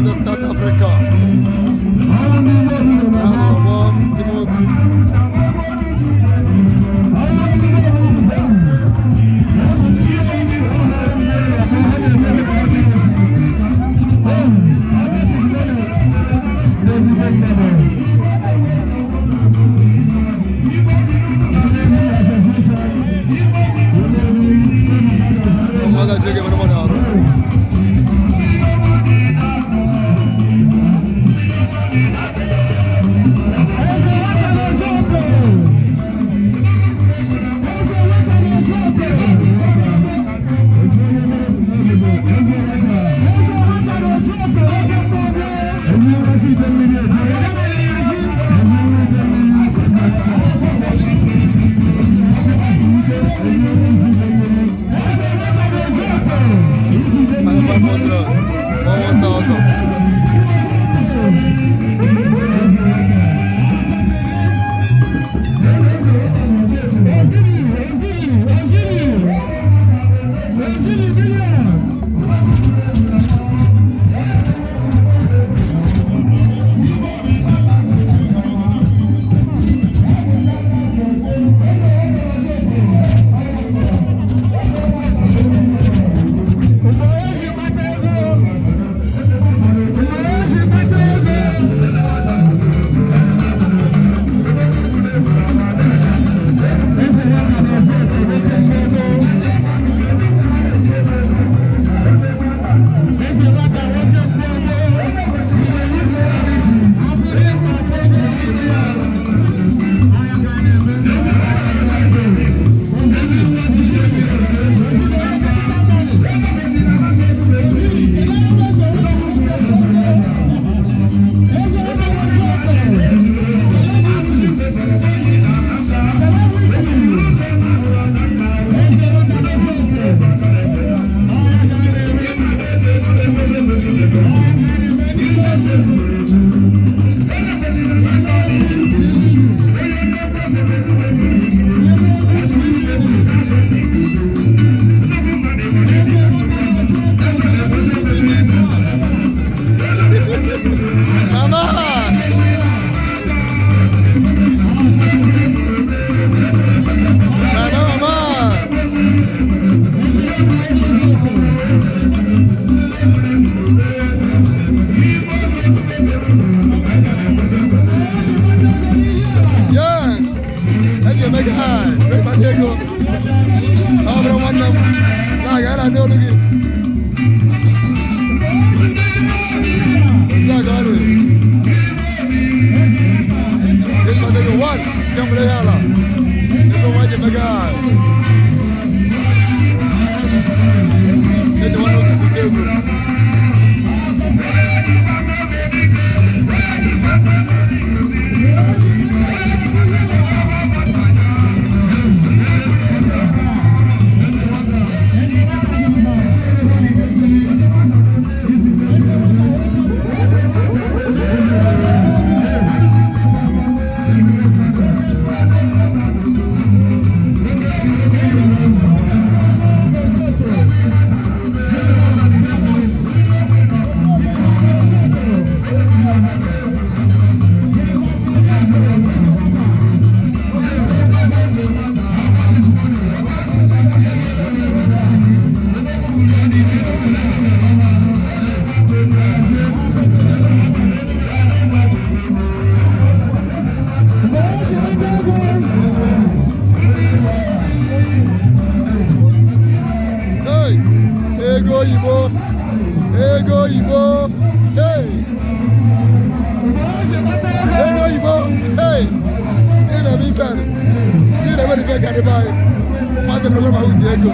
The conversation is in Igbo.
Ndị South Africa na-anọgbọ ime obi. Mmadụ ajọ ga-emere mmadụ arụ. 500 or 1000. Mama! Mama, mama! Yes! Eji eme gị high, wee kpata ego. Ọ bụrụ nwanne m, na-aga na n'olu gị. Otu a ka ọ dị. Eji kpata ego, one, nke mbụrụ ya ala. Ego nwa eji eme gị high. Eji nwanne otu bute egwu. Hey! Ego oyibo! Ego oyibo! Hey! Ego oyibo! Hey! Ị na-eme ife a? Ị na-eme ife ka dị be anyị. Ụmụazị na-eme ma ha ji ego.